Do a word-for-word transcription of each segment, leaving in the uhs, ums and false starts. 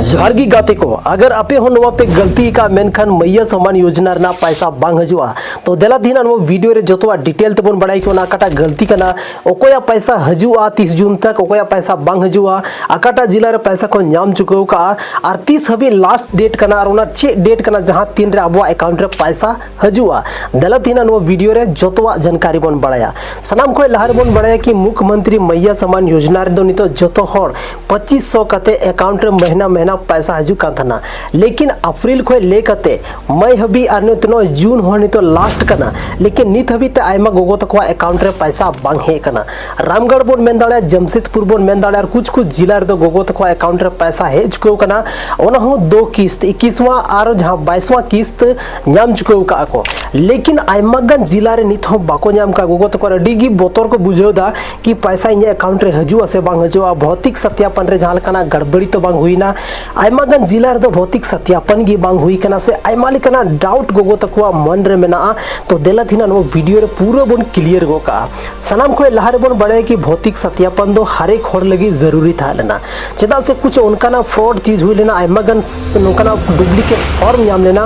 ᱡᱚᱦᱟᱨ ᱜᱮ ᱜᱟᱛᱮ ᱠᱚ, ᱟᱜᱟᱨ ᱟᱯᱮ ᱦᱚᱸ ᱱᱚᱣᱟ ᱯᱮ ᱜᱟᱹᱞᱛᱤ ᱟᱠᱟᱫ ᱢᱮᱱᱠᱷᱟᱱ ᱢᱟᱹᱭᱭᱟ ᱥᱟᱢᱟᱱ ᱭᱳᱡᱽᱱᱟ ᱨᱮᱱᱟᱜ ᱯᱟᱭᱥᱟ ᱵᱟᱝ ᱦᱤᱡᱩᱜᱼᱟ, ᱛᱚ ᱫᱮᱞᱟ ᱛᱮᱦᱮᱧ ᱱᱚᱣᱟ ᱵᱷᱤᱰᱤᱭᱳ ᱨᱮ ᱡᱚᱛᱚᱣᱟᱜ ᱰᱤᱴᱮᱞ ᱛᱮᱵᱚᱱ ᱵᱟᱲᱟᱭ ᱠᱚ ᱚᱱᱟ ᱚᱠᱟᱴᱟᱜ ᱜᱟᱹᱞᱛᱤ ᱠᱟᱱᱟ, ᱚᱠᱚᱭᱟᱜ ᱯᱟᱭᱥᱟ ᱦᱤᱡᱩᱜᱼᱟ ᱛᱤᱥ ᱡᱩᱱ ᱛᱟᱠ, ᱚᱠᱚᱭᱟᱜ ᱯᱟᱭᱥᱟ ᱵᱟᱝ ᱦᱤᱡᱩᱜᱼᱟ, ᱚᱠᱟᱴᱟᱜ ᱡᱤᱞᱟ ᱨᱮ ᱯᱟᱭᱥᱟ ᱠᱚ ᱧᱟᱢ ᱪᱩᱠᱟᱹᱣ ᱠᱟᱜᱼᱟ, ᱟᱨ ᱛᱤᱥ ᱦᱟᱹᱵᱤᱡ ᱞᱟᱥᱴ ᱰᱮᱴ ᱠᱟᱱᱟ, ᱟᱨ ᱚᱱᱟ ᱪᱮᱫ ᱰᱮᱴ ᱠᱟᱱᱟ ᱡᱟᱦᱟᱸ ᱛᱤᱱ ᱨᱮ ᱟᱵᱚᱣᱟᱜ ᱮᱠᱟᱣᱩᱱᱴ ᱨᱮ ᱯᱟᱭᱥᱟ ᱦᱤᱡᱩᱜᱼᱟ᱾ ᱫᱮᱞᱟ ᱛᱮᱦᱮᱧ ᱱᱚᱣᱟ ᱵᱷᱤᱰᱤᱭᱳ ᱨᱮ ᱡᱚᱛᱚᱣᱟᱜ ᱡᱟᱱᱠᱟᱨᱤ ᱵᱚᱱ ᱵᱟᱲᱟᱭᱟ᱾ ᱥᱟᱱᱟᱢ ᱠᱷᱚᱱ ᱞᱟᱦᱟ ᱨᱮᱵᱚᱱ ᱵᱟᱲᱟᱭᱟ ᱠᱤ ᱢᱩᱠᱷᱭᱚᱢᱚᱱᱛᱨᱤ ᱢᱟᱹᱭᱭᱟ ᱥᱟᱢᱟᱱ ᱭᱳᱡᱽᱱᱟ ᱨᱮᱫᱚ ᱱᱤᱛᱚᱜ ᱡᱚᱛᱚ ᱦᱚᱲ ᱯᱚᱸᱪᱤᱥ ᱥᱚ ᱠᱟᱛᱮ ᱮᱠᱟᱣᱩᱱᱴ ᱨᱮ ᱢᱟᱹᱦᱱᱟᱹ ᱢᱟᱹᱦᱱᱟᱹ ᱯᱟᱭᱥᱟ ᱦᱤᱡᱩᱜ ᱠᱟᱱ ᱛᱟᱦᱮᱱᱟ, ᱞᱮᱠᱤᱱ ᱟᱯᱨᱤᱞ ᱠᱷᱚᱱ ᱞᱟᱹᱭ ᱠᱟᱛᱮ ᱢᱟᱹᱭ ᱦᱟᱹᱵᱤᱡ ᱟᱨ ᱱᱤᱛᱚᱜ ᱱᱚᱜᱼᱚᱭ ᱡᱩᱱ ᱦᱚᱸ ᱱᱤᱛᱚᱜ ᱞᱟᱥᱴ ᱠᱟᱱᱟ, ᱞᱮᱠᱤᱱ ᱱᱤᱛ ᱦᱟᱹᱵᱤᱡ ᱛᱮ ᱟᱭᱢᱟ ᱜᱚᱜᱚ ᱛᱟᱠᱚᱣᱟᱜ ᱮᱠᱟᱣᱩᱱᱴ ᱨᱮ ᱯᱟᱭᱥᱟ ᱵᱟᱝ ᱦᱮᱡ ᱠᱟᱱᱟ᱾ ᱨᱟᱢᱜᱚᱲ ᱵᱚᱱ ᱢᱮᱱ ᱫᱟᱲᱮᱭᱟᱜᱼᱟ, ᱡᱟᱢᱥᱮᱫᱽᱯᱩᱨ ᱵᱚᱱ ᱢᱮᱱ ᱫᱟᱲᱮᱭᱟᱜᱼᱟ, ᱟᱨ ᱠᱩᱪ ᱠᱩᱪ ᱡᱤᱞᱟ ᱨᱮᱫᱚ ᱜᱚᱜᱚ ᱛᱟᱠᱚᱣᱟᱜ ᱮᱠᱟᱣᱩᱱᱴ ᱨᱮ ᱯᱟᱭᱥᱟ ᱦᱮᱡ ᱪᱩᱠᱟᱹᱣ ᱠᱟᱱᱟ, ᱚᱱᱟ ᱦᱚᱸ ᱫᱳ ᱠᱤᱥᱛ, ᱤᱠᱤᱥᱣᱟᱸ ᱟᱨ ᱡᱟᱦᱟᱸ ᱵᱟᱭᱤᱥᱣᱟᱸ ᱠᱤᱥᱛ ᱧᱟᱢ ᱪᱩᱠᱟᱹᱣ ᱠᱟᱜᱼᱟ ᱠᱚ᱾ ᱞᱮᱠᱤᱱ ᱟᱭᱢᱟ ᱜᱟᱱ ᱡᱤᱞᱟ ᱨᱮ ᱱᱤᱛ ᱦᱚᱸ ᱵᱟᱠᱚ ᱧᱟᱢ ᱠᱟᱜᱼᱟ᱾ ᱜᱚᱜᱚ ᱛᱟᱠᱚ ᱟᱹᱰᱤ ᱜᱮ ᱵᱚᱛᱚᱨ ᱠᱚ ᱵᱩᱡᱷᱟᱹᱣ ᱮᱫᱟ ᱠᱤ ᱯᱟᱭᱥᱟ ᱤᱧᱟᱹᱜ ᱮᱠᱟᱣᱩᱱᱴ ᱨᱮ ᱦᱤᱡᱩᱜᱼᱟ ᱥᱮ ᱵᱟᱝ ᱦᱤᱡᱩᱜᱼᱟ, ᱵᱷᱳᱣᱛᱤᱠ ᱥᱟᱛᱭᱟᱯᱚᱱ ᱨᱮ ᱡᱟᱦᱟᱸ ᱞᱮᱠᱟᱱᱟᱜ ᱜᱟᱲᱵᱟᱲᱤ ᱛᱚ ᱵᱟᱝ ᱦᱩᱭᱱᱟ᱾ ᱟᱭᱢᱟ ᱜᱟᱱ ᱡᱤᱞᱟ ᱨᱮᱫᱚ ᱵᱷᱳᱣᱛᱤᱠ ᱥᱟᱛᱭᱟᱯᱚᱱ ᱜᱮ ᱵᱟᱝ ᱦᱩᱭ ᱠᱟᱱᱟ ᱥᱮ ᱟᱭᱢᱟ ᱞᱮᱠᱟᱱᱟᱜ ᱰᱟᱣᱩᱴ ᱜᱚᱜᱚ ᱛᱟᱠᱚᱣᱟᱜ ᱢᱚᱱ ᱨᱮ ᱢᱮᱱᱟᱜᱼᱟ᱾ ᱛᱚ ᱫᱮᱞᱟ ᱛᱮᱦᱮᱧ ᱱᱚᱣᱟ ᱵᱷᱤᱰᱤᱭᱳ ᱨᱮ ᱯᱩᱨᱟᱹ ᱵᱚᱱ ᱠᱞᱤᱭᱟᱨ ᱜᱚᱜ ᱠᱟᱜᱼᱟ᱾ ᱥᱟᱱᱟᱢ ᱠᱷᱚᱱ ᱞᱟᱦᱟ ᱨᱮᱵᱚᱱ ᱵᱟᱲᱟᱭᱟ ᱠᱤ ᱵᱷᱳᱣᱛᱤᱠ ᱥᱟᱛᱭᱟᱯᱚᱱ ᱫᱚ ᱦᱟᱨᱮᱠ ᱦᱚᱲ ᱞᱟᱹᱜᱤᱫ ᱡᱟᱹᱨᱩᱨᱤ ᱛᱟᱦᱮᱸ ᱞᱮᱱᱟ᱾ ᱪᱮᱫᱟᱜ ᱥᱮ ᱠᱩᱪ ᱚᱱᱠᱟᱱᱟᱜ ᱯᱷᱨᱚᱰ ᱪᱤᱡᱽ ᱦᱩᱭ ᱞᱮᱱᱟ, ᱟᱭᱢᱟ ᱜᱟᱱ ᱱᱚᱝᱠᱟᱱᱟᱜ ᱰᱩᱯᱞᱤᱠᱮᱴ ᱯᱷᱚᱨᱢ ᱧᱟᱢ ᱞᱮᱱᱟ,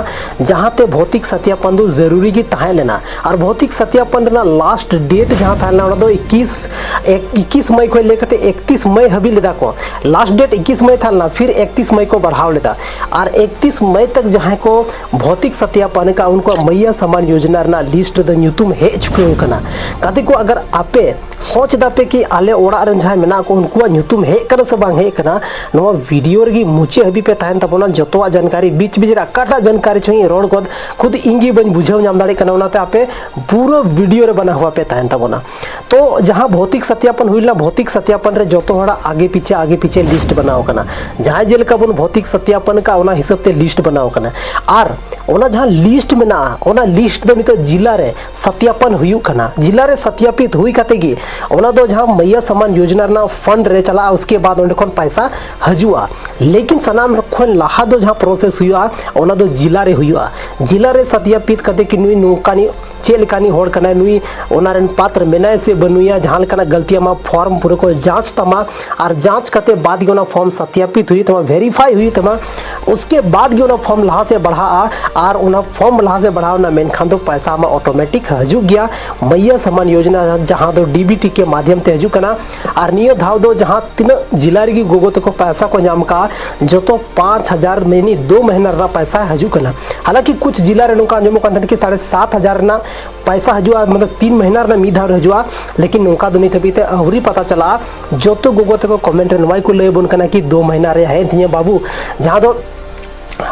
ᱡᱟᱦᱟᱸᱛᱮ ᱵᱷᱳᱣᱛᱤᱠ ᱥᱟᱛᱭᱟᱯᱚᱱ ᱫᱚ ᱡᱟᱹᱨᱩᱨᱤ ᱜᱮ ᱛᱟᱦᱮᱸ ᱞᱮᱱᱟ᱾ ᱟᱨ ᱵᱷᱳᱣᱛᱤᱠ ᱥᱟᱛᱭᱟᱯᱚᱱ ᱨᱮᱱᱟᱜ ᱞᱟᱥᱴ ᱰᱮᱴ ᱡᱟᱦᱟᱸ ᱛᱟᱦᱮᱸ ᱞᱮᱱᱟ, ᱚᱱᱟ ᱫᱚ ᱤᱠᱤᱥ ᱮᱠ- ᱤᱠᱤᱥ ᱢᱟᱹᱭ ᱠᱷᱚᱱ ᱞᱟᱹᱭ ᱠᱟᱛᱮ ᱮᱠᱛᱤᱥ ᱢᱟᱹᱭ ᱦᱟᱹᱵᱤᱡ ᱞᱮᱫᱟ ᱠᱚ᱾ ᱞᱟᱥᱴ ᱰᱮᱴ ᱤᱠᱤᱥ ᱢᱟᱹᱭ ᱛᱟᱦᱮᱸ ᱞᱮᱱᱟ, ᱯᱷᱤᱨ ᱮᱠᱛᱤᱥ ᱢᱟᱹᱭ ᱠᱚ ᱵᱟᱲᱦᱟᱣ ᱞᱮᱫᱟ᱾ ᱟᱨ ᱮᱠᱛᱤᱥ ᱢᱟᱹᱭ ᱛᱟᱠ ᱡᱟᱦᱟᱸᱭ ᱠᱚ ᱵᱷᱳᱣᱛᱤᱠ ᱥᱟᱛᱭᱟᱯᱚᱱ ᱟᱠᱟᱫ, ᱩᱱᱠᱩᱣᱟᱜ ᱢᱟᱹᱭᱭᱟ ᱥᱟᱢᱟᱱ ᱭᱳᱡᱽᱱᱟ ᱨᱮᱱᱟᱜ ᱞᱤᱥᱴ ᱨᱮᱫᱚ ᱧᱩᱛᱩᱢ ᱦᱮᱡ ᱪᱩᱠᱟᱹᱣ ᱟᱠᱟᱱᱟ᱾ ᱜᱟᱛᱮ ᱠᱚ, ᱟᱜᱟᱨ ᱟᱯᱮ ᱥᱚᱪ ᱫᱟᱯᱮ ᱠᱤ ᱟᱞᱮ ᱚᱲᱟᱜ ᱨᱮᱱ ᱡᱟᱦᱟᱸᱭ ᱢᱮᱱᱟᱜ ᱠᱚ ᱩᱱᱠᱩᱣᱟᱜ ᱧᱩᱛᱩᱢ ᱦᱮᱡ ᱟᱠᱟᱱᱟ ᱥᱮ ᱵᱟᱝ ᱦᱮᱡ ᱟᱠᱟᱱᱟ, ᱱᱚᱣᱟ ᱵᱷᱤᱰᱤᱭᱳ ᱨᱮᱜᱮ ᱢᱩᱪᱟᱹᱫ ᱦᱟᱹᱵᱤᱡ ᱯᱮ ᱛᱟᱦᱮᱱ ᱛᱟᱵᱚᱱᱟ᱾ ᱡᱚᱛᱚᱣᱟᱜ ᱡᱟᱱᱠᱟᱨᱤ, ᱵᱤᱪ ᱵᱤᱪ ᱨᱮ ᱚᱠᱟᱴᱟᱜ ᱡᱟᱱᱠᱟᱨᱤ ᱪᱚᱝ ᱤᱧ ᱨᱚᱲ ᱜᱚᱫ, ᱠᱷᱩᱫ ᱤᱧ ᱜᱮ ᱵᱟᱹᱧ ᱵᱩᱡᱷᱟᱹᱣ ᱧᱟᱢ ᱫᱟᱲᱮᱭᱟᱜ ᱠᱟᱱᱟ, ᱚᱱᱟᱛᱮ ᱟᱯᱮ ᱯᱩᱨᱟᱹ ᱵᱷᱤᱰᱤᱭᱳ ᱨᱮ ᱵᱟᱱᱟ ᱦᱚᱲ ᱯᱮ ᱛᱟᱦᱮᱱ ᱛᱟᱵᱚᱱᱟ᱾ ᱛᱚ ᱡᱟᱦᱟᱸ ᱵᱷᱳᱣᱛᱤᱠ ᱥᱟᱛᱭᱟᱯᱚᱱ ᱦᱩᱭ ᱞᱮᱱᱟ, ᱵᱷᱳᱣᱛᱤᱠ ᱥᱟᱛᱭᱟᱯᱚᱱ ᱨᱮ ᱡᱚᱛᱚ ᱦᱚᱲᱟᱜ ᱟᱜᱮ ᱯᱤᱪᱷᱮ ᱟᱜᱮ ᱯᱤᱪᱷᱮ ᱞᱤᱥᱴ ᱵᱮᱱᱟᱣ ᱟᱠᱟᱱᱟ᱾ ᱡᱟᱦᱟᱸᱭ ᱡᱮᱞᱮᱠᱟ ᱵᱚᱱ ᱵᱷᱳᱣᱛᱤᱠ ᱥᱟᱛᱭᱟᱯᱚᱱ ᱟᱠᱟᱫ, ᱚᱱᱟ ᱦᱤᱥᱟᱹᱵ ᱛᱮ ᱞᱤᱥᱴ ᱵᱮᱱᱟᱣ ᱟᱠᱟᱱᱟ᱾ ᱟᱨ ᱚᱱᱟ ᱡᱟᱦᱟᱸ ᱞᱤᱥᱴ ᱢᱮᱱᱟᱜᱼᱟ, ᱚᱱᱟ ᱞᱤᱥᱴ ᱫᱚ ᱱᱤᱛᱚᱜ ᱡᱤᱞᱟ ᱨᱮ ᱥᱟᱛᱭᱟᱯᱚᱱ ᱦᱩᱭᱩᱜ ᱠᱟᱱᱟ᱾ ᱡᱤᱞᱟ ᱨᱮ ᱥᱟᱛᱭᱟᱯᱤᱛ ᱦᱩᱭ ᱠᱟᱛᱮ ᱜᱮ ᱚᱱᱟ ᱫᱚ ᱡᱟᱦᱟᱸ ᱢᱟᱹᱭᱭᱟ ᱥᱟᱢᱟᱱ ᱭᱳᱡᱽᱱᱟ ᱨᱮᱱᱟᱜ ᱯᱷᱟᱱᱰ ᱨᱮ ᱪᱟᱞᱟᱜᱼᱟ, ᱩᱥᱠᱮ ᱵᱟᱫ ᱚᱸᱰᱮ ᱠᱷᱚᱱ ᱯᱟᱭᱥᱟ ᱦᱤᱡᱩᱜᱼᱟ᱾ ᱞᱮᱠᱤᱱ ᱥᱟᱱᱟᱢ ᱠᱷᱚᱱ ᱞᱟᱦᱟ ᱫᱚ ᱡᱟᱦᱟᱸ ᱯᱨᱚᱥᱮᱥ ᱦᱩᱭᱩᱜᱼᱟ, ᱚᱱᱟ ᱫᱚ ᱡᱤᱞᱟ ᱨᱮ ᱦᱩᱭᱩᱜᱼᱟ᱾ ᱡᱤᱞᱟ ᱨᱮ ᱥᱟᱛᱭᱟᱯᱤᱛ ᱠᱟᱛᱮ ᱠᱤ ᱱᱩᱭ ᱱᱚᱝᱠᱟᱱᱤᱡ ᱪᱮᱫ ᱞᱮᱠᱟᱱᱤᱡ ᱦᱚᱲ ᱠᱟᱱᱟᱭ ᱱᱩᱭ, ᱚᱱᱟ ᱨᱮᱱ ᱯᱟᱛᱨ ᱢᱮᱱᱟᱭ ᱥᱮ ᱵᱟᱹᱱᱩᱭᱟ, ᱡᱟᱦᱟᱸ ᱞᱮᱠᱟᱱᱟᱜ ᱜᱟᱹᱞᱛᱤ ᱟᱢᱟᱜ ᱯᱷᱚᱨᱢ ᱯᱩᱨᱟᱹ ᱠᱚ ᱡᱟᱸᱪ ᱛᱟᱢᱟ, ᱟᱨ ᱡᱟᱸᱪ ᱠᱟᱛᱮ ᱵᱟᱫ ᱜᱮ ᱚᱱᱟ ᱯᱷᱚᱨᱢ ᱥᱟᱛᱭᱟᱯᱤᱛ ᱦᱩᱭᱩᱜ ᱛᱟᱢᱟ, ᱵᱷᱮᱨᱤᱯᱷᱟᱭ ᱦᱩᱭᱩᱜ ᱛᱟᱢᱟ᱾ ᱩᱥᱠᱮ ᱵᱟᱫ ᱜᱮ ᱚᱱᱟ ᱯᱷᱚᱨᱢ ᱞᱟᱦᱟ ᱥᱮᱫ ᱵᱟᱲᱦᱟᱜᱼᱟ, ᱟᱨ ᱚᱱᱟ ᱯᱷᱚᱨᱢ ᱞᱟᱦᱟ ᱥᱮᱫ ᱵᱟᱲᱦᱟᱣ ᱮᱱᱟ, ᱢᱮᱱᱠᱷᱟᱱ ᱫᱚ ᱯᱚᱭᱥᱟ ᱟᱢᱟᱜ ᱚᱴᱳᱢᱮᱴᱤᱠ ᱦᱤᱡᱩᱜ ᱜᱮᱭᱟ, ᱢᱟᱹᱭᱭᱟ ᱥᱟᱢᱟᱱ ᱭᱳᱡᱽᱱᱟ, ᱡᱟᱦᱟᱸ ᱫᱚ ᱰᱤᱵᱤᱴᱤ ᱠᱮ ᱢᱟᱫᱷᱭᱚᱢ ᱛᱮ ᱦᱤᱡᱩᱜ ᱠᱟᱱᱟ᱾ ᱟᱨ ᱱᱤᱭᱟᱹ ᱫᱷᱟᱣ ᱫᱚ ᱡᱟᱦᱟᱸ ᱛᱤᱱᱟᱹᱜ ᱡᱤᱞᱟ ᱨᱮᱜᱮ ᱜᱚᱜᱚ ᱛᱟᱠᱚ ᱯᱚᱭᱥᱟ ᱠᱚ ᱧᱟᱢ ᱠᱟᱜᱼᱟ, ᱡᱚᱛᱚ ᱯᱟᱸᱪ ᱦᱟᱡᱟᱨ ᱢᱮᱱᱤ ᱫᱩ ᱢᱟᱹᱦᱱᱟᱹ ᱨᱮᱱᱟᱜ ᱯᱚᱭᱥᱟ ᱦᱤᱡᱩᱜ ᱠᱟᱱᱟ᱾ ᱦᱟᱞᱟᱸᱠᱤ ᱠᱩᱪ ᱡᱤᱞᱟ ᱨᱮ ᱱᱚᱝᱠᱟ ᱟᱸᱡᱚᱢᱚᱜ ᱠᱟᱱ ᱛᱟᱦᱮᱸᱱᱟ ᱠᱤ ᱥᱟᱲᱮ ᱥᱟᱛ ᱦᱟᱡᱟᱨ ᱨᱮᱱᱟᱜ ᱯᱚᱭᱥᱟ ᱦᱤᱡᱩᱜᱼᱟ, ᱢᱚᱛᱞᱚᱵ ᱛᱤᱱ ᱢᱟᱹᱦᱱᱟᱹ ᱨᱮᱱᱟᱜ ᱢᱤᱫ ᱫᱷᱟᱣ ᱨᱮ ᱦᱤᱡᱩᱜᱼᱟ, ᱞᱮᱠᱤᱱ ᱱᱚᱝᱠᱟ ᱫᱚ ᱱᱤᱛ ᱦᱟᱹᱵᱤᱡ ᱛᱮ ᱟᱹᱣᱨᱤ ᱯᱟᱛᱟ ᱪᱟᱞᱟᱜᱼᱟ᱾ ᱡᱚᱛᱚ ᱜᱚᱜᱚ ᱛᱟᱠᱚ ᱠᱚᱢᱮᱱᱴ ᱨᱮ ᱱᱚᱣᱟ ᱜᱮᱠᱚ ᱞᱟᱹᱭ ᱟᱵᱚᱱ ᱠᱟᱱᱟ ᱠᱤ ᱫᱩ ᱢᱟᱹᱦᱱᱟᱹ ᱨᱮ ᱦᱮᱡ ᱮᱱ ᱛᱤᱧᱟᱹ ᱵᱟᱹᱵᱩ, ᱡᱟᱦᱟᱸ ᱫᱚ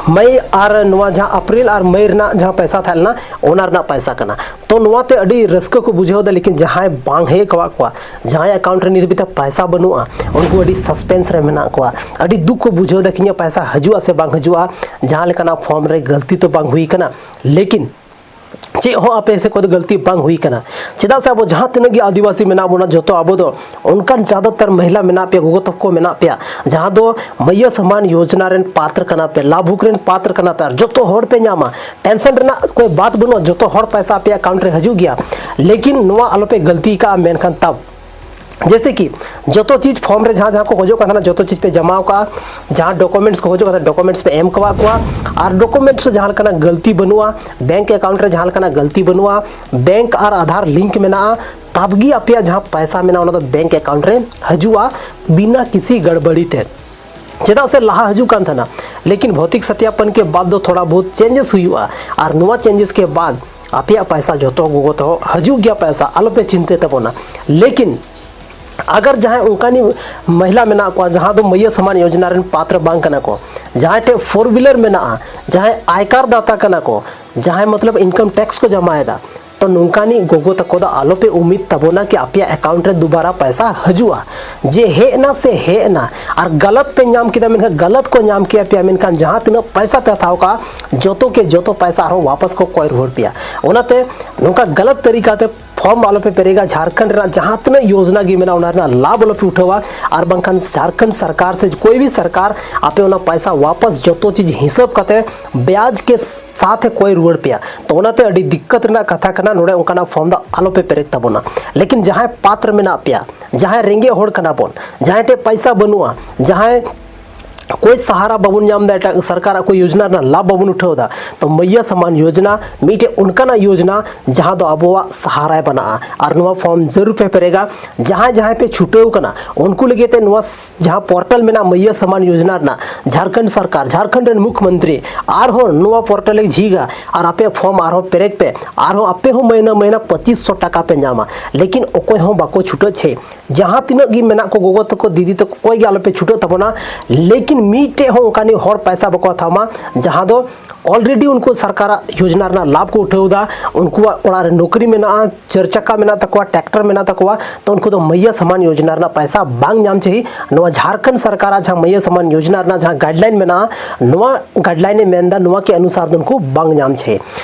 ᱢᱟᱹᱭ ᱟᱨ ᱱᱚᱣᱟ ᱡᱟᱦᱟᱸ ᱮᱯᱨᱤᱞ ᱟᱨ ᱢᱟᱹᱭ ᱨᱮᱱᱟᱜ ᱡᱟᱦᱟᱸ ᱯᱚᱭᱥᱟ ᱛᱟᱦᱮᱸ ᱞᱮᱱᱟ, ᱚᱱᱟ ᱨᱮᱱᱟᱜ ᱯᱚᱭᱥᱟ ᱠᱟᱱᱟ᱾ ᱛᱚ ᱱᱚᱣᱟ ᱛᱮ ᱟᱹᱰᱤ ᱨᱟᱹᱥᱠᱟᱹ ᱠᱚ ᱵᱩᱡᱷᱟᱹᱣ ᱮᱫᱟ, ᱞᱮᱠᱤᱱ ᱡᱟᱦᱟᱸᱭ ᱵᱟᱝ ᱦᱮᱡ ᱠᱟᱣᱟᱜ ᱠᱚᱣᱟ, ᱡᱟᱦᱟᱸᱭ ᱟᱠᱟᱣᱩᱱᱴ ᱨᱮ ᱱᱤᱛ ᱦᱟᱹᱵᱤᱡ ᱛᱮ ᱯᱚᱭᱥᱟ ᱵᱟᱹᱱᱩᱜᱼᱟ, ᱩᱱᱠᱩ ᱟᱹᱰᱤ ᱥᱟᱥᱯᱮᱱᱥ ᱨᱮ ᱢᱮᱱᱟᱜ ᱠᱚᱣᱟ, ᱟᱹᱰᱤ ᱫᱩᱠ ᱠᱚ ᱵᱩᱡᱷᱟᱹᱣ ᱮᱫᱟ ᱠᱤ ᱤᱧᱟᱹᱜ ᱯᱚᱭᱥᱟ ᱦᱤᱡᱩᱜᱼᱟ ᱥᱮ ᱵᱟᱝ ᱦᱤᱡᱩᱜᱼᱟ, ᱡᱟᱦᱟᱸ ᱞᱮᱠᱟᱱᱟᱜ ᱯᱷᱚᱨᱢ ᱨᱮ ᱜᱟᱹᱞᱛᱤ ᱛᱚ ᱵᱟᱝ ᱦᱩᱭ ᱠᱟᱱᱟ, ᱞᱮᱠᱤᱱ ᱪᱮᱫ ᱦᱚᱸ ᱟᱯᱮ ᱥᱮᱫ ᱠᱷᱚᱱ ᱫᱚ ᱜᱟᱹᱞᱛᱤ ᱵᱟᱝ ᱦᱩᱭ ᱠᱟᱱᱟ᱾ ᱪᱮᱫᱟᱜ ᱥᱮ ᱟᱵᱚ ᱡᱟᱦᱟᱸ ᱛᱤᱱᱟᱹᱜ ᱜᱮ ᱟᱹᱫᱤᱵᱟᱹᱥᱤ ᱢᱮᱱᱟᱜ ᱵᱚᱱᱟ, ᱡᱚᱛᱚ ᱟᱵᱚ ᱫᱚ ᱚᱱᱠᱟᱱ ᱡᱟᱫᱟᱛᱟᱨ ᱢᱚᱦᱤᱞᱟ ᱢᱮᱱᱟᱜ ᱯᱮᱭᱟ, ᱜᱚᱜᱚ ᱛᱟᱠᱚ ᱢᱮᱱᱟᱜ ᱯᱮᱭᱟ, ᱡᱟᱦᱟᱸ ᱫᱚ ᱢᱟᱹᱭᱭᱟᱹ ᱥᱚᱢᱟᱱ ᱭᱳᱡᱽᱱᱟ ᱨᱮᱱ ᱯᱟᱛᱨ ᱠᱟᱱᱟ ᱯᱮ, ᱞᱟᱵᱷᱩᱠ ᱨᱮᱱ ᱯᱟᱛᱨ ᱠᱟᱱᱟ ᱯᱮ, ᱟᱨ ᱡᱚᱛᱚ ᱦᱚᱲ ᱯᱮ ᱧᱟᱢᱟ, ᱴᱮᱱᱥᱚᱱ ᱨᱮᱱᱟᱜ ᱠᱳᱭ ᱵᱟᱛ ᱵᱟᱹᱱᱩᱜᱼᱟ, ᱡᱚᱛᱚ ᱦᱚᱲ ᱯᱚᱭᱥᱟ ᱟᱯᱮᱭᱟᱜ ᱟᱠᱟᱣᱩᱱᱴ ᱨᱮ ᱦᱤᱡᱩᱜ ᱜᱮᱭᱟ᱾ ᱞᱮᱠᱤᱱ ᱱᱚᱣᱟ ᱟᱞᱚᱯᱮ ᱜᱟᱹᱞᱛᱤ ᱠᱟᱜᱼᱟ, ᱢᱮᱱᱠᱷᱟᱱ ᱛᱟᱵ ᱡᱮᱭᱥᱮ ᱠᱤ ᱡᱚᱛᱚ ᱪᱤᱡᱽ ᱯᱷᱚᱨᱢ ᱨᱮ ᱡᱟᱦᱟᱸ ᱡᱟᱦᱟᱸ ᱠᱚ ᱠᱷᱚᱡᱚᱜ ᱠᱟᱱ ᱛᱟᱦᱮᱱᱟ, ᱡᱚᱛᱚ ᱪᱤᱡᱽ ᱯᱮ ᱡᱟᱢᱟᱣ ᱠᱟᱜᱼᱟ, ᱡᱟᱦᱟᱸ ᱰᱚᱠᱩᱢᱮᱱᱴᱥ ᱠᱚ ᱠᱷᱚᱡᱚᱜ ᱠᱟᱱ ᱛᱟᱦᱮᱱᱟ, ᱰᱚᱠᱩᱢᱮᱱᱴᱥ ᱯᱮ ᱮᱢ ᱠᱟᱣᱟᱜ ᱠᱚᱣᱟ, ᱟᱨ ᱰᱚᱠᱩᱢᱮᱱᱴᱥ ᱨᱮ ᱡᱟᱦᱟᱸ ᱞᱮᱠᱟᱱᱟᱜ ᱜᱟᱹᱞᱛᱤ ᱵᱟᱹᱱᱩᱜᱼᱟ, ᱵᱮᱝᱠ ᱟᱠᱟᱣᱩᱱᱴ ᱨᱮ ᱡᱟᱦᱟᱸ ᱞᱮᱠᱟᱱᱟᱜ ᱜᱟᱹᱞᱛᱤ ᱵᱟᱹᱱᱩᱜᱼᱟ, ᱵᱮᱝᱠ ᱟᱨ ᱟᱫᱷᱟᱨ ᱞᱤᱝᱠ ᱢᱮᱱᱟᱜᱼᱟ, ᱛᱟᱵᱜᱮ ᱟᱯᱮᱭᱟᱜ ᱡᱟᱦᱟᱸ ᱯᱚᱭᱥᱟ ᱢᱮᱱᱟᱜᱼᱟ, ᱚᱱᱟ ᱫᱚ ᱵᱮᱝᱠ ᱟᱠᱟᱣᱩᱱᱴ ᱨᱮ ᱦᱤᱡᱩᱜᱼᱟ ᱵᱤᱱᱟ ᱠᱤᱥᱤ ᱜᱟᱲᱵᱟᱲᱤ ᱛᱮ᱾ ᱪᱮᱫᱟᱜ ᱥᱮ ᱞᱟᱦᱟ ᱦᱤᱡᱩᱜ ᱠᱟᱱ ᱛᱟᱦᱮᱱᱟ, ᱞᱮᱠᱤᱱ ᱵᱷᱚᱛᱤᱠ ᱥᱟᱛᱭᱟᱯᱚᱱ ᱠᱮ ᱵᱟᱫ ᱫᱚ ᱛᱷᱚᱲᱟ ᱵᱚᱦᱩᱛ ᱪᱮᱧᱡᱮᱥ ᱦᱩᱭᱩᱜᱼᱟ, ᱟᱨ ᱱᱚᱣᱟ ᱪᱮᱧᱡᱮᱥ ᱠᱮ ᱵᱟᱫ ᱟᱯᱮᱭᱟᱜ ᱯᱚᱭᱥᱟ ᱡᱚᱛᱚ ᱜᱚᱜᱚ ᱛᱮᱦᱚᱸ ᱦᱤᱡᱩᱜ ᱜᱮᱭᱟ ᱯᱚᱭᱥᱟ, ᱟᱞᱚᱯᱮ ᱪᱤᱱᱛᱟᱹᱭ ᱛᱟᱵᱚᱱᱟ᱾ ᱞᱮᱠᱤᱱ ᱟᱜᱟᱨ ᱡᱟᱦᱟᱸᱭ ᱚᱱᱠᱟᱱᱤ ᱢᱚᱦᱤᱞᱟ ᱢᱮᱱᱟᱜ ᱠᱚᱣᱟ, ᱡᱟᱦᱟᱸ ᱫᱚ ᱢᱟᱹᱭᱭᱟᱹ ᱥᱚᱢᱟᱱ ᱭᱳᱡᱽᱱᱟ ᱨᱮᱱ ᱯᱟᱛᱨ ᱵᱟᱝ ᱠᱟᱱᱟ ᱠᱚ, ᱡᱟᱦᱟᱸᱭ ᱴᱷᱮᱱ ᱯᱷᱳᱨ ᱦᱩᱭᱞᱟᱨ ᱢᱮᱱᱟᱜᱼᱟ, ᱡᱟᱦᱟᱸᱭ ᱟᱭᱠᱟᱨ ᱫᱟᱛᱟ ᱠᱟᱱᱟ ᱠᱚ, ᱡᱟᱦᱟᱸᱭ ᱢᱚᱛᱞᱚᱵ ᱤᱱᱠᱟᱢ ᱴᱮᱠᱥ ᱠᱚ ᱡᱟᱢᱟᱭᱮᱫᱟ, ᱛᱚ ᱱᱚᱝᱠᱟᱱᱤᱡ ᱜᱚᱜᱚ ᱛᱟᱠᱚ ᱫᱚ ᱟᱞᱚᱯᱮ ᱩᱢᱤᱫ ᱛᱟᱵᱚᱱᱟ ᱠᱤ ᱟᱯᱮᱭᱟᱜ ᱟᱠᱟᱣᱩᱱᱴ ᱨᱮ ᱫᱩᱵᱟᱨᱟ ᱯᱚᱭᱥᱟ ᱦᱤᱡᱩᱜᱼᱟ᱾ ᱡᱮ ᱦᱮᱡ ᱮᱱᱟ ᱥᱮ ᱦᱮᱡ ᱮᱱᱟ, ᱟᱨ ᱜᱟᱞᱟᱛ ᱯᱮ ᱧᱟᱢ ᱠᱮᱫᱟ, ᱢᱮᱱᱠᱷᱟᱱ ᱜᱟᱞᱟᱛ ᱠᱚ ᱧᱟᱢ ᱠᱮᱫᱟ ᱯᱮᱭᱟ, ᱢᱮᱱᱠᱷᱟᱱ ᱡᱟᱦᱟᱸ ᱛᱤᱱᱟᱹᱜ ᱯᱚᱭᱥᱟ ᱯᱮ ᱦᱟᱛᱟᱣ ᱠᱟᱜᱼᱟ, ᱡᱚᱛᱚ ᱠᱮ ᱡᱚᱛᱚ ᱯᱚᱭᱥᱟ ᱟᱨᱦᱚᱸ ᱣᱟᱯᱟᱥ ᱠᱚ ᱠᱚᱭ ᱨᱩᱣᱟᱹᱲ ᱯᱮᱭᱟ᱾ ᱚᱱᱟᱛᱮ ᱱᱚᱝᱠᱟ ᱜᱟᱞᱟᱛ ᱛᱟᱹᱨᱤᱠᱟ ᱛᱮ ᱯᱷᱚᱨᱢ ᱟᱞᱚᱯᱮ ᱯᱮᱨᱮᱡᱟ, ᱡᱷᱟᱲᱠᱷᱚᱸᱰ ᱨᱮᱱᱟᱜ ᱡᱟᱦᱟᱸ ᱛᱤᱱᱟᱹᱜ ᱭᱳᱡᱽᱱᱟ ᱜᱮ ᱢᱮᱱᱟᱜᱼᱟ, ᱚᱱᱟ ᱨᱮᱱᱟᱜ ᱞᱟᱵᱷ ᱟᱞᱚᱯᱮ ᱩᱴᱷᱟᱹᱣᱟ᱾ ᱟᱨ ᱵᱟᱝᱠᱷᱟᱱ ᱡᱷᱟᱲᱠᱷᱚᱸᱰ ᱥᱚᱨᱠᱟᱨ ᱥᱮ ᱠᱳᱭ ᱵᱷᱤ ᱥᱚᱨᱠᱟᱨ ᱟᱯᱮ ᱚᱱᱟ ᱯᱚᱭᱥᱟ ᱣᱟᱯᱟᱥ ᱡᱚᱛᱚ ᱪᱤᱡᱽ ᱦᱤᱥᱟᱹᱵ ᱠᱟᱛᱮ ᱵᱭᱟᱡᱽ ᱠᱮ ᱥᱟᱛᱷ ᱮ ᱠᱚᱭ ᱨᱩᱣᱟᱹᱲ ᱯᱮᱭᱟ᱾ ᱛᱚ ᱚᱱᱟᱛᱮ ᱟᱹᱰᱤ ᱫᱤᱠᱠᱟᱛ ᱨᱮᱱᱟᱜ ᱠᱟᱛᱷᱟ ᱠᱟᱱᱟ, ᱱᱚᱰᱮ ᱚᱱᱠᱟᱱᱟᱜ ᱯᱷᱚᱨᱢ ᱫᱚ ᱟᱞᱚᱯᱮ ᱯᱮᱨᱮᱡ ᱛᱟᱵᱚᱱᱟ᱾ ᱞᱮᱠᱤᱱ ᱡᱟᱦᱟᱸᱭ ᱯᱟᱛᱨ ᱢᱮᱱᱟᱜ ᱯᱮᱭᱟ, ᱡᱟᱦᱟᱸᱭ ᱨᱮᱸᱜᱮᱡ ᱦᱚᱲ ᱠᱟᱱᱟ ᱵᱚᱱ, ᱡᱟᱦᱟᱸᱭ ᱴᱷᱮᱡ ᱯᱚᱭᱥᱟ ᱵᱟᱹᱱᱩᱜᱼᱟ, ᱡᱟᱦᱟᱸᱭ ᱠᱳᱭ ᱥᱟᱦᱟᱨᱟ ᱵᱟᱵᱚᱱ ᱧᱟᱢ ᱮᱫᱟ, ᱮᱴᱟᱜ ᱥᱚᱨᱠᱟᱨᱟᱜ ᱠᱳᱭ ᱭᱳᱡᱽᱱᱟ ᱨᱮᱱᱟᱜ ᱞᱟᱵᱷ ᱵᱟᱵᱚᱱ ᱩᱴᱷᱟᱹᱣ ᱮᱫᱟ, ᱛᱚ ᱢᱟᱹᱭᱭᱟ ᱥᱟᱢᱟᱱ ᱭᱳᱡᱽᱱᱟ ᱢᱤᱫᱴᱮᱡ ᱚᱱᱠᱟᱱᱟᱜ ᱭᱳᱡᱽᱱᱟ ᱡᱟᱦᱟᱸ ᱫᱚ ᱟᱵᱚᱣᱟᱜ ᱥᱟᱦᱟᱨᱟᱭ ᱵᱮᱱᱟᱜᱼᱟ᱾ ᱟᱨ ᱱᱚᱣᱟ ᱯᱷᱚᱨᱢ ᱡᱟᱹᱨᱩᱲ ᱯᱮ ᱯᱮᱨᱮᱡᱟ᱾ ᱡᱟᱦᱟᱸᱭ ᱡᱟᱦᱟᱸᱭ ᱯᱮ ᱪᱷᱩᱴᱟᱹᱣ ᱠᱟᱱᱟ, ᱩᱱᱠᱩ ᱞᱟᱹᱜᱤᱫ ᱛᱮ ᱱᱚᱣᱟ ᱥ-, ᱡᱟᱦᱟᱸ ᱯᱳᱨᱴᱟᱞ ᱢᱮᱱᱟᱜᱼᱟ ᱢᱟᱹᱭᱭᱟ ᱥᱟᱢᱟᱱ ᱭᱳᱡᱽᱱᱟ ᱨᱮᱱᱟᱜ, ᱡᱷᱟᱲᱠᱷᱚᱸᱰ ᱥᱚᱨᱠᱟᱨ, ᱡᱷᱟᱲᱠᱷᱚᱸᱰ ᱨᱮᱱ ᱢᱩᱠᱷᱭᱚᱢᱚᱱᱛᱨᱤ, ᱟᱨᱦᱚᱸ ᱱᱚᱣᱟ ᱯᱳᱨᱴᱟᱞ ᱮ ᱡᱷᱤᱡᱟ ᱟᱨ ᱟᱯᱮᱭᱟᱜ ᱯᱷᱚᱨᱢ ᱟᱨᱦᱚᱸ ᱯᱮᱨᱮᱡ ᱯᱮ, ᱟᱨᱦᱚᱸ ᱟᱯᱮ ᱦᱚᱸ ᱢᱟᱹᱦᱱᱟᱹ ᱢᱟᱹᱦᱱᱟᱹ ᱯᱚᱸᱪᱤᱥ ᱥᱚ ᱴᱟᱠᱟ ᱯᱮ ᱧᱟᱢᱟ᱾ ᱞᱮᱠᱤᱱ ᱚᱠᱚᱭ ᱦᱚᱸ ᱵᱟᱠᱚ ᱪᱷᱩᱴᱟᱹᱜ ᱪᱷᱮ, ᱡᱟᱦᱟᱸ ᱛᱤᱱᱟᱹᱜ ᱜᱮ ᱢᱮᱱᱟᱜ ᱠᱚ, ᱜᱚᱜᱚ ᱛᱟᱠᱚ, ᱫᱤᱫᱤ ᱛᱟᱠᱚ, ᱚᱠᱚᱭ ᱜᱮ ᱟᱞᱚᱯᱮ ᱪᱷᱩᱴᱟᱹᱜ ᱛᱟᱵᱚᱱᱟ᱾ ᱞᱮᱠᱤᱱ ᱢᱤᱫᱴᱮᱡ ᱦᱚᱸ ᱚᱱᱠᱟᱱᱤᱡ ᱦᱚᱲ ᱯᱚᱭᱥᱟ ᱵᱟᱠᱚ ᱦᱟᱛᱟᱣ ᱢᱟ, ᱡᱟᱦᱟᱸ ᱫᱚ already ᱩᱱᱠᱩ ᱥᱚᱨᱠᱟᱨᱟᱜ ᱭᱳᱡᱽᱱᱟ ᱨᱮᱱᱟᱜ ᱞᱟᱵᱷ ᱠᱚ ᱩᱴᱷᱟᱹᱣ ᱮᱫᱟ, ᱩᱱᱠᱩᱣᱟᱜ ᱚᱲᱟᱜ ᱨᱮ ᱱᱚᱠᱨᱤ ᱢᱮᱱᱟᱜᱼᱟ, ᱪᱟᱨ ᱪᱟᱠᱟ ᱢᱮᱱᱟᱜ ᱛᱟᱠᱚᱣᱟ, ᱴᱨᱟᱠᱴᱚᱨ ᱢᱮᱱᱟᱜ ᱛᱟᱠᱚᱣᱟ, ᱛᱚ ᱩᱱᱠᱩ ᱫᱚ ᱢᱟᱹᱭᱭᱟ ᱥᱟᱢᱟᱱ ᱭᱳᱡᱽᱱᱟ ᱨᱮᱱᱟᱜ ᱯᱚᱭᱥᱟ ᱵᱟᱝ ᱧᱟᱢ ᱪᱟᱹᱦᱤ᱾ ᱱᱚᱣᱟ ᱡᱷᱟᱲᱠᱷᱚᱸᱰ ᱥᱚᱨᱠᱟᱨᱟᱜ ᱡᱟᱦᱟᱸ ᱢᱟᱹᱭᱭᱟ ᱥᱟᱢᱟᱱ ᱭᱳᱡᱽᱱᱟ ᱨᱮᱱᱟᱜ ᱡᱟᱦᱟᱸ ᱜᱟᱭᱤᱰᱞᱟᱭᱤᱱ ᱢᱮᱱᱟᱜᱼᱟ, ᱱᱚᱣᱟ ᱜᱟᱭᱤᱰᱞᱟᱭᱤᱱ ᱮ ᱢᱮᱱᱫᱟ, ᱱᱚᱣᱟ ᱠᱮ ᱚᱱᱩᱥᱟᱨ ᱫᱚ ᱩᱱᱠᱩ ᱵᱟᱝ ᱧᱟᱢ ᱪᱟᱹᱦᱤ᱾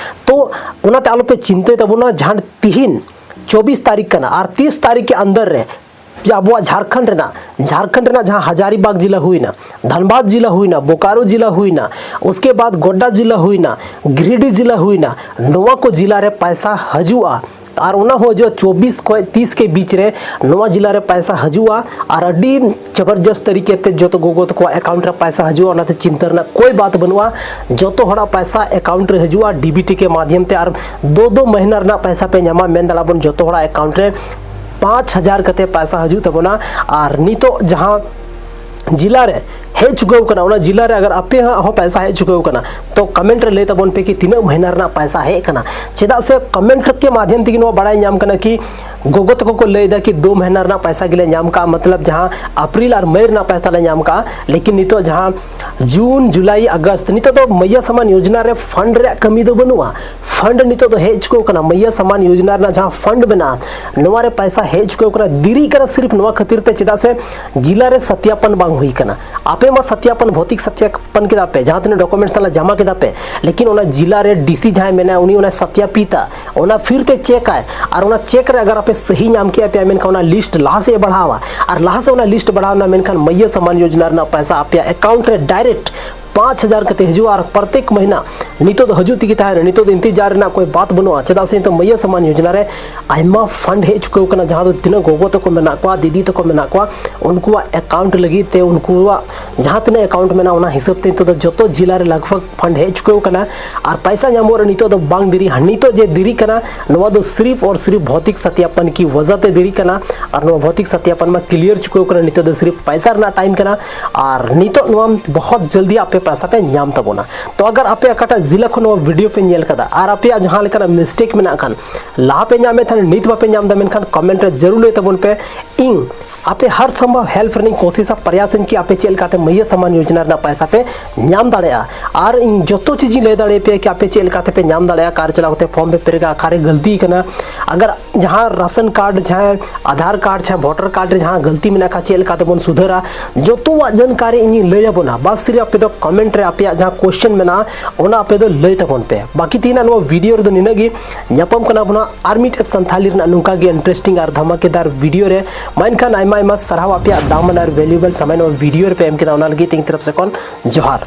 ᱛᱚ ᱚᱱᱟᱛᱮ ᱟᱞᱚᱯᱮ ᱪᱤᱱᱛᱟᱹᱭ ᱛᱟᱵᱚᱱᱟ, ᱡᱟᱦᱟᱸ ᱛᱤᱦᱤᱧ ᱪᱚᱵᱵᱤᱥ ᱛᱟᱹᱨᱤᱠᱷ ᱠᱟᱱᱟ ᱟᱨ ᱛᱤᱥ ᱛᱟᱹᱨᱤᱠᱷ ᱠᱮ ᱟᱱᱫᱟᱨ ᱨᱮ ᱡᱮ ᱟᱵᱚᱣᱟᱜ ᱡᱷᱟᱲᱠᱷᱚᱸᱰ ᱨᱮᱱᱟᱜ, ᱡᱷᱟᱲᱠᱷᱚᱸᱰ ᱨᱮᱱᱟᱜ ᱡᱟᱦᱟᱸ ᱦᱟᱡᱟᱨᱤᱵᱟᱜᱽ ᱡᱮᱞᱟ ᱦᱩᱭᱱᱟ, ᱫᱷᱟᱱᱵᱟᱫᱽ ᱡᱮᱞᱟ ᱦᱩᱭᱱᱟ, ᱵᱳᱠᱟᱨᱳ ᱡᱮᱞᱟ ᱦᱩᱭᱱᱟ, ᱩᱥᱠᱮ ᱵᱟᱫ ᱜᱳᱰᱰᱟ ᱡᱮᱞᱟ ᱦᱩᱭᱱᱟ, ᱜᱤᱨᱤᱰᱤ ᱡᱮᱞᱟ ᱦᱩᱭᱱᱟ, ᱱᱚᱣᱟ ᱠᱚ ᱡᱮᱞᱟ ᱨᱮ ᱯᱟᱭᱥᱟ ᱦᱤᱡᱩᱜᱼᱟ᱾ ᱟᱨ ᱚᱱᱟ ᱦᱚᱸ ᱦᱤᱡᱩᱜᱼᱟ ᱪᱚᱵᱵᱤᱥ ᱠᱷᱚᱱ ᱛᱤᱥ ᱠᱮ ᱵᱤᱪ ᱨᱮ ᱱᱚᱣᱟ ᱡᱮᱞᱟ ᱨᱮ ᱯᱟᱭᱥᱟ ᱦᱤᱡᱩᱜᱼᱟ᱾ ᱟᱨ ᱟᱹᱰᱤ ᱡᱚᱵᱚᱨᱡᱚᱥᱛ ᱛᱟᱹᱨᱤᱠᱟ ᱛᱮ ᱡᱚᱛᱚ ᱜᱚᱜᱚ ᱛᱟᱠᱚᱣᱟᱜ ᱮᱠᱟᱣᱩᱱᱴ ᱨᱮ ᱯᱟᱭᱥᱟ ᱦᱤᱡᱩᱜᱼᱟ, ᱚᱱᱟᱛᱮ ᱪᱤᱱᱛᱟᱹ ᱨᱮᱱᱟᱜ ᱠᱳᱭ ᱵᱟᱛ ᱵᱟᱹᱱᱩᱜᱼᱟ᱾ ᱡᱚᱛᱚ ᱦᱚᱲᱟᱜ ᱯᱟᱭᱥᱟ ᱮᱠᱟᱣᱩᱱᱴ ᱨᱮ ᱦᱤᱡᱩᱜᱼᱟ ᱰᱤᱵᱤᱴᱤ ᱠᱮ ᱢᱟᱫᱷᱭᱚᱢ ᱛᱮ, ᱟᱨ ᱫᱚ ᱫᱚ ᱢᱟᱹᱦᱱᱟᱹ ᱨᱮᱱᱟᱜ ᱯᱟᱭᱥᱟ ᱯᱮ ᱧᱟᱢᱟ᱾ ᱢᱮᱱ ᱫᱟᱲᱮᱭᱟᱜᱼᱟ ᱵᱚᱱ ᱡᱚᱛᱚ ᱦᱚᱲᱟᱜ ᱮᱠᱟᱣᱩᱱᱴ ᱨᱮ ᱯᱟᱸᱪ ᱦᱟᱡᱟᱨ ᱠᱟᱛᱮ ᱯᱟᱭᱥᱟ ᱦᱤᱡᱩᱜ ᱛᱟᱵᱚᱱᱟ᱾ ᱟᱨ ᱱᱤᱛᱚᱜ ᱡᱟᱦᱟᱸ ᱡᱮᱞᱟ ᱨᱮ ᱦᱮᱡ ᱪᱩᱠᱟᱹᱣ ᱠᱟᱱᱟ, ᱚᱱᱟ ᱡᱮᱞᱟ ᱨᱮ ᱟᱜᱟᱨ ᱟᱯᱮ ᱦᱟᱸᱜ ᱦᱚᱸ ᱯᱟᱭᱥᱟ ᱦᱮᱡ ᱪᱩᱠᱟᱹᱣ ᱠᱟᱱᱟ, ᱛᱚ ᱠᱚᱢᱮᱱᱴ ᱨᱮ ᱞᱟᱹᱭ ᱛᱟᱵᱚᱱ ᱯᱮ ᱠᱤ ᱛᱤᱱᱟᱹᱜ ᱢᱟᱹᱦᱱᱟᱹ ᱨᱮᱱᱟᱜ ᱯᱟᱭᱥᱟ ᱦᱮᱡ ᱠᱟᱱᱟ᱾ ᱪᱮᱫᱟᱜ ᱥᱮ ᱠᱚᱢᱮᱱᱴ ᱠᱮ ᱢᱟᱫᱷᱭᱚᱢ ᱛᱮᱜᱮ ᱱᱚᱣᱟ ᱵᱟᱲᱟᱭ ᱧᱟᱢ ᱠᱟᱱᱟ ᱠᱤ ᱜᱚᱜᱚ ᱛᱟᱠᱚ ᱠᱚ ᱞᱟᱹᱭ ᱮᱫᱟ ᱠᱤ ᱫᱩ ᱢᱟᱹᱦᱱᱟᱹ ᱨᱮᱱᱟᱜ ᱯᱟᱭᱥᱟ ᱜᱮᱞᱮ ᱧᱟᱢ ᱠᱟᱜᱼᱟ, ᱢᱚᱛᱞᱚᱵ ᱡᱟᱦᱟᱸ ᱟᱯᱨᱤᱞ ᱟᱨ ᱢᱮᱭ ᱨᱮᱱᱟᱜ ᱯᱟᱭᱥᱟ ᱞᱮ ᱧᱟᱢ ᱠᱟᱜᱼᱟ᱾ ᱞᱮᱠᱤᱱ ᱱᱤᱛᱚᱜ ᱡᱟᱦᱟᱸ ᱡᱩᱱ, ᱡᱩᱞᱟᱭ, ᱟᱜᱚᱥᱴ, ᱱᱤᱛᱚᱜ ᱫᱚ ᱢᱟᱹᱭᱭᱟ ᱥᱟᱢᱟᱱ ᱭᱳᱡᱽᱱᱟ ᱨᱮ ᱯᱷᱟᱱᱰ ᱨᱮᱭᱟᱜ ᱠᱟᱹᱢᱤ ᱫᱚ ᱵᱟᱹᱱᱩᱜᱼᱟ᱾ ᱯᱷᱟᱱᱰ ᱱᱤᱛᱚᱜ ᱫᱚ ᱦᱮᱡ ᱪᱩᱠᱟᱹᱣ ᱠᱟᱱᱟ, ᱢᱟᱹᱭᱭᱟ ᱥᱟᱢᱟᱱ ᱭᱳᱡᱽᱱᱟ ᱨᱮᱱᱟᱜ ᱡᱟᱦᱟᱸ ᱯᱷᱟᱱᱰ ᱢᱮᱱᱟᱜᱼᱟ, ᱱᱚᱣᱟ ᱨᱮ ᱯᱟᱭᱥᱟ ᱦᱮᱡ ᱪᱩᱠᱟᱹᱣ ᱠᱟᱱᱟ᱾ ᱫᱮᱨᱤᱜ ᱠᱟᱱᱟ ᱥᱤᱨᱯ ᱱᱚᱣᱟ ᱠᱷᱟᱹᱛᱤᱨ ᱛᱮ, ᱪᱮᱫᱟᱜ ᱥᱮ ᱡᱮᱞᱟ ᱨᱮ ᱥᱟᱛᱭᱟᱯᱚᱱ ᱵᱟᱝ ᱦᱩᱭ ᱠᱟᱱᱟ᱾ ᱟᱯᱮ ᱟᱯᱮ ᱢᱟ ᱥᱟᱛᱭᱟᱯᱚᱱ, ᱵᱷᱚᱣᱛᱤᱠ ᱥᱟᱛᱭᱟᱯᱚᱱ ᱠᱮᱫᱟ ᱯᱮ, ᱡᱟᱦᱟᱸ ᱛᱤᱱᱟᱹᱜ ᱰᱚᱠᱩᱢᱮᱱᱴᱥ ᱛᱟᱞᱟ ᱡᱟᱢᱟ ᱠᱮᱫᱟ ᱯᱮ, ᱞᱮᱠᱤᱱ ᱚᱱᱟ ᱡᱤᱞᱟ ᱨᱮ ᱰᱤᱥᱤ ᱡᱟᱦᱟᱸᱭ ᱢᱮᱱᱟᱭᱟ, ᱩᱱᱤ ᱚᱱᱟ ᱥᱟᱛᱭᱟᱯᱤᱛᱟ, ᱚᱱᱟ ᱯᱷᱤᱨ ᱛᱮ ᱪᱮᱠ ᱟᱭ, ᱟᱨ ᱚᱱᱟ ᱪᱮᱠ ᱨᱮ ᱟᱜᱟᱨ ᱟᱯᱮ ᱥᱟᱹᱦᱤ ᱧᱟᱢ ᱠᱮᱜᱼᱟ ᱯᱮ, ᱢᱮᱱᱠᱷᱟᱱ ᱚᱱᱟ ᱞᱤᱥᱴ ᱞᱟᱦᱟ ᱥᱮᱫ ᱮ ᱵᱟᱲᱦᱟᱣᱟ, ᱟᱨ ᱞᱟᱦᱟ ᱥᱮᱫ ᱚᱱᱟ ᱞᱤᱥᱴ ᱵᱟᱲᱦᱟᱣ ᱮᱱᱟ, ᱢᱮᱱᱠᱷᱟᱱ ᱢᱟᱹᱭᱭᱟᱹ ᱥᱚᱢᱢᱟᱱ ᱭᱳᱡᱽᱱᱟ ᱨᱮᱱᱟᱜ ᱯᱚᱭᱥᱟ ᱟᱯᱮᱭᱟᱜ ᱮᱠᱟᱣᱩᱱᱴ ᱨᱮ ᱰᱟᱭᱨᱮᱠᱴ ᱯᱟᱸᱪ ᱦᱟᱡᱟᱨ ᱠᱟᱛᱮ ᱦᱤᱡᱩᱜᱼᱟ, ᱟᱨ ᱯᱨᱚᱛᱮᱠ ᱢᱟᱹᱦᱤᱱᱟ ᱱᱤᱛᱚᱜ ᱫᱚ ᱦᱤᱡᱩᱜ ᱛᱮᱜᱮ ᱛᱟᱦᱮᱱᱟ᱾ ᱱᱤᱛᱚᱜ ᱫᱚ ᱤᱱᱛᱮᱡᱟᱨ ᱨᱮᱱᱟᱜ ᱠᱳᱭ ᱵᱟᱛ ᱵᱟᱹᱱᱩᱜᱼᱟ, ᱪᱮᱫᱟᱜ ᱥᱮ ᱱᱤᱛᱚᱜ ᱢᱟᱹᱭᱭᱟᱹ ᱥᱚᱢᱢᱟᱱ ᱭᱳᱡᱽᱱᱟ ᱨᱮ ᱟᱭᱢᱟ ᱯᱷᱟᱱᱰ ᱦᱮᱡ ᱪᱩᱠᱟᱹᱣ ᱠᱟᱱᱟ, ᱡᱟᱦᱟᱸ ᱫᱚ ᱛᱤᱱᱟᱹᱜ ᱜᱚᱜᱚ ᱛᱟᱠᱚ ᱢᱮᱱᱟᱜ ᱠᱚᱣᱟ, ᱫᱤᱫᱤ ᱛᱟᱠᱚ ᱢᱮᱱᱟᱜ ᱠᱚᱣᱟ, ᱩᱱᱠᱩᱣᱟᱜ ᱮᱠᱟᱣᱩᱱᱴ ᱞᱟᱹᱜᱤᱫ ᱛᱮ, ᱩᱱᱠᱩᱣᱟᱜ ᱡᱟᱦᱟᱸ ᱛᱤᱱᱟᱹᱜ ᱮᱠᱟᱣᱩᱱᱴ ᱢᱮᱱᱟᱜᱼᱟ, ᱚᱱᱟ ᱦᱤᱥᱟᱹᱵ ᱛᱮ ᱱᱤᱛᱚᱜ ᱫᱚ ᱡᱚᱛᱚ ᱡᱤᱞᱟ ᱨᱮ ᱞᱟᱜᱽ ᱵᱷᱟᱜᱽ ᱯᱷᱟᱱᱰ ᱦᱮᱡ ᱪᱩᱠᱟᱹᱣ ᱠᱟᱱᱟ᱾ ᱟᱨ ᱯᱟᱭᱥᱟ ᱧᱟᱢᱚᱜ ᱨᱮ ᱱᱤᱛᱚᱜ ᱫᱚ ᱵᱟᱝ ᱫᱮᱨᱤ, ᱱᱤᱛᱚᱜ ᱡᱮ ᱫᱮᱨᱤ ᱠᱟᱱᱟ, ᱱᱚᱣᱟ ᱫᱚ ᱥᱤᱨᱤᱯ ᱟᱨ ᱥᱤᱨᱤᱯ ᱵᱷᱚᱣᱛᱤᱠ ᱥᱟᱛᱭᱟᱯᱚᱱ ᱠᱤ ᱣᱟᱡᱟ ᱛᱮ ᱫᱮᱨᱤ ᱠᱟᱱᱟ᱾ ᱟᱨ ᱱᱚᱣᱟ ᱵᱷᱚᱣᱛᱤᱠ ᱥᱟᱛᱭᱟᱯᱚᱱ ᱢᱟ ᱠᱞᱤᱭᱟᱨ ᱪᱩᱠᱟᱹᱣ ᱠᱟᱱᱟ, ᱱᱤᱛᱚᱜ ᱫᱚ ᱥᱤᱨᱤᱯ ᱯᱟᱭᱥᱟ ᱨᱮᱱᱟᱜ ᱴᱟᱭᱤᱢ ᱠᱟᱱᱟ᱾ ᱟᱨ ᱱᱤᱛᱚᱜ ᱱᱚᱣᱟ ᱵᱚᱦᱚᱛ ᱡᱚᱞᱫᱤ ᱟᱯᱮ ᱯᱟᱭᱥᱟ ᱯᱮ ᱧᱟᱢ ᱛᱟᱵᱚᱱᱟ᱾ ᱛᱚ ᱟᱜᱟᱨ ᱟᱯᱮ ᱚᱠᱟᱴᱟᱜ ᱡᱤᱞᱟ ᱠᱷᱚᱱ ᱱᱚᱣᱟ ᱵᱷᱤᱰᱤᱭᱳ ᱯᱮ ᱧᱮᱞ ᱠᱟᱫᱟ ᱟᱨ ᱟᱯᱮᱭᱟᱜ ᱡᱟᱦᱟᱸ ᱞᱮᱠᱟᱱᱟᱜ ᱢᱤᱥᱴᱮᱠ ᱢᱮᱱᱟᱜ ᱠᱷᱟᱱ, ᱞᱟᱦᱟ ᱯᱮ ᱧᱟᱢᱮᱫ ᱛᱟᱦᱮᱱ, ᱱᱤᱛ ᱵᱟᱯᱮ ᱧᱟᱢ ᱮᱫᱟ, ᱢᱮᱱᱠᱷᱟᱱ ᱠᱚᱢᱮᱱᱴ ᱨᱮ ᱡᱟᱹᱨᱩᱲ ᱞᱟᱹᱭ ᱛᱟᱵᱚᱱ ᱯᱮ᱾ ᱤᱧ ᱟᱯᱮ ᱦᱟᱨ ᱥᱚᱢᱵᱷᱚᱵ ᱦᱮᱞᱯ ᱨᱮᱱᱟᱜ ᱤᱧ ᱠᱳᱥᱤᱥᱟ, ᱯᱨᱚᱭᱟᱥ ᱟᱹᱧ ᱠᱤ ᱟᱯᱮ ᱪᱮᱫ ᱞᱮᱠᱟᱛᱮ ᱢᱟᱹᱭᱭᱟᱹ ᱥᱚᱢᱢᱟᱱ ᱭᱳᱡᱽᱱᱟ ᱨᱮᱱᱟᱜ ᱯᱟᱭᱥᱟ ᱯᱮ ᱧᱟᱢ ᱫᱟᱲᱮᱭᱟᱜᱼᱟ᱾ ᱟᱨ ᱤᱧ ᱡᱚᱛᱚ ᱪᱤᱡᱽ ᱤᱧ ᱞᱟᱹᱭ ᱫᱟᱲᱮᱭᱟᱯᱮᱭᱟ ᱠᱤ ᱟᱯᱮ ᱪᱮᱫ ᱞᱮᱠᱟᱛᱮ ᱯᱮ ᱧᱟᱢ ᱫᱟᱲᱮᱭᱟᱜᱼᱟ, ᱚᱠᱟᱨᱮ ᱪᱟᱞᱟᱣ ᱠᱟᱛᱮ ᱯᱷᱚᱨᱢ ᱯᱮ ᱯᱮᱨᱮᱡᱟ, ᱚᱠᱟᱨᱮ ᱜᱟᱹᱞᱛᱤ ᱠᱟᱱᱟ᱾ ᱟᱜᱟᱨ ᱡᱟᱦᱟᱸ ᱨᱟᱥᱚᱱ ᱠᱟᱨᱰ, ᱡᱟᱦᱟᱸ ᱟᱫᱷᱟᱨ ᱠᱟᱨᱰ, ᱡᱟᱦᱟᱸ ᱵᱷᱳᱴᱟᱨ ᱠᱟᱨᱰ ᱨᱮ ᱡᱟᱦᱟᱸ ᱜᱟᱹᱞᱛᱤ ᱢᱮᱱᱟᱜ ᱠᱷᱟᱱ ᱪᱮᱫ ᱞᱮᱠᱟ ᱛᱮᱵᱚᱱ ᱥᱩᱫᱷᱟᱹᱨᱟ, ᱡᱚᱛᱚᱣᱟᱜ ᱡᱟᱱᱠᱟᱨᱤ ᱤᱧᱤᱧ ᱞᱟᱹᱭ ᱟᱵᱚᱱᱟ᱾ ᱵᱟᱥ ᱥᱤᱨᱤᱯ ᱟᱯᱮ ᱫᱚ ᱠᱚᱢᱮᱱᱴ ᱨᱮ ᱟᱯᱮᱭᱟᱜ ᱡᱟᱦᱟᱸ ᱠᱚᱥᱪᱮᱱ ᱢᱮᱱᱟᱜᱼᱟ, ᱚᱱᱟ ᱟᱯᱮ ᱫᱚ ᱞᱟᱹᱭ ᱛᱟᱵᱚᱱ ᱯᱮ᱾ ᱵᱟᱹᱠᱤ ᱛᱮᱦᱮᱧᱟᱜ ᱱᱚᱣᱟ ᱵᱷᱤᱰᱤᱭᱳ ᱨᱮᱫᱚ ᱱᱤᱱᱟᱹᱜ ᱜᱮ᱾ ᱧᱟᱯᱟᱢ ᱠᱟᱱᱟ ᱵᱚᱱ ᱦᱟᱸᱜ ᱟᱨ ᱢᱤᱫᱴᱮᱡ ᱥᱟᱱᱛᱷᱟᱞᱤ ᱨᱮᱱᱟᱜ ᱱᱚᱝᱠᱟ ᱜᱮ ᱤᱱᱴᱟᱨᱮᱥᱴᱤᱝ ᱟᱨ ᱫᱷᱟᱢᱟᱠᱮᱫᱟᱨ ᱵᱷᱤᱰᱤᱭᱳ ᱨᱮ᱾ ᱢᱟ ᱮᱱᱠᱷᱟᱱ ᱟᱭᱢᱟ ᱟᱭᱢᱟ ᱥᱟᱨᱦᱟᱣ ᱟᱯᱮᱭᱟᱜ ᱫᱟᱢᱟᱱ ᱟᱨ ᱵᱷᱮᱞᱩᱭᱮᱵᱚᱞ ᱥᱚᱢᱚᱭ ᱱᱚᱣᱟ ᱵᱷᱤᱰᱤᱭᱳ ᱨᱮᱯᱮ ᱮᱢ ᱠᱮᱫᱟ, ᱚᱱᱟ ᱞᱟᱹᱜᱤᱫ ᱛᱮ ᱤᱧ ᱛᱚᱨᱚᱯ ᱥᱮ ᱠᱷᱚᱱ ᱡᱚᱦᱟᱨ᱾